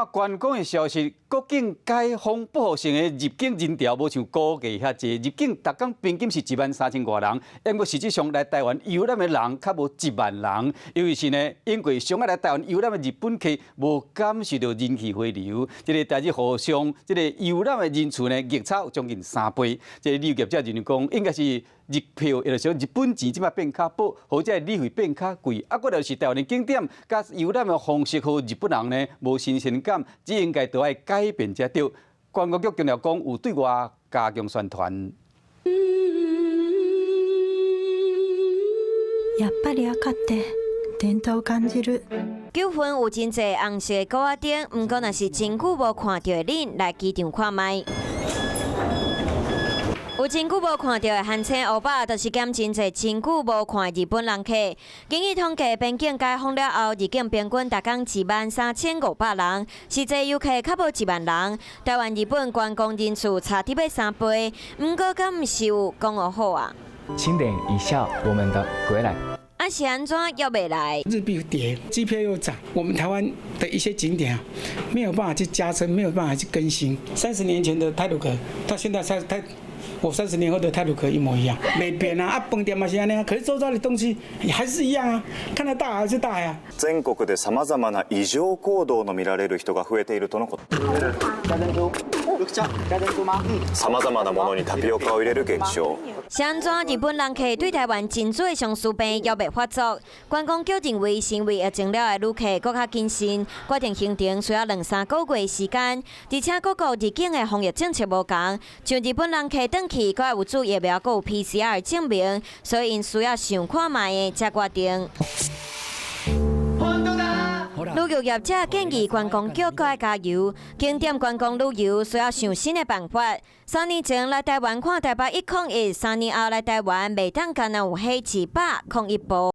看觀光的消息，國境解封報復性的入境人潮無像估計遐濟，入境逐工平均是1萬3千外人，不過實際上來台灣遊覽的人較無1萬人，尤其是呢，因為上愛來台灣遊覽的日本客無感受著人氣回流，這個台日互相這個遊覽的人數呢逆差有將近3倍。這個旅遊業者認為講，應該是日票，也就是說日本錢這擺變較薄，或者旅費變較貴，啊，閣就是台灣的景點佮遊覽的方式，予日本人呢無新鮮感，這應該都愛改變才對。觀光局強調講，有對外加強宣傳。やっぱり赤って伝統感じる。9份有真濟紅色的鼓仔燈，毋過若是真久無看著的恁來機場看覓。有真久無看著的韓星歐巴，就是兼真濟真久無看日本人客。根據統計，邊境解封了後，入境平均逐工1萬3500人，實際遊客較無1萬人。台灣日本觀光人數差佇欲3倍，毋過敢毋是有講予好啊？清點一下我們的歸來。啊是按怎約袂來？日幣跌，機票又漲，我們台灣的一些景點啊，沒有辦法去加深，沒有辦法去更新。30年前的太魯閣，到現在才太。我30年後的太魯閣一模一樣，沒變啊！啊，飯店嘛是按呢，可是周遭的東西還是一樣啊，看到大海還是大海啊。全国でさまざまな異常行動の見られる人が増えているとのこと。加珍珠，加珍珠嗎？さまざまなものにタピオカを入れる現象。是按怎日本人客對台灣真濟相思病猶未發作？觀光局認為，是因為疫情了的旅客閣較謹慎，決定行程需要兩三個月時間，而且各國入境的防疫政策無仝，像日本人客轉去，閣愛有注疫苗，閣有 PCR 證明，所以𪜶需要想看覓的才決定。旅遊業者建議觀光局閣愛加油，景點觀光旅遊需要想新的辦法。3年前來台灣看台北101，3年後來台灣袂當干焦有火10001步。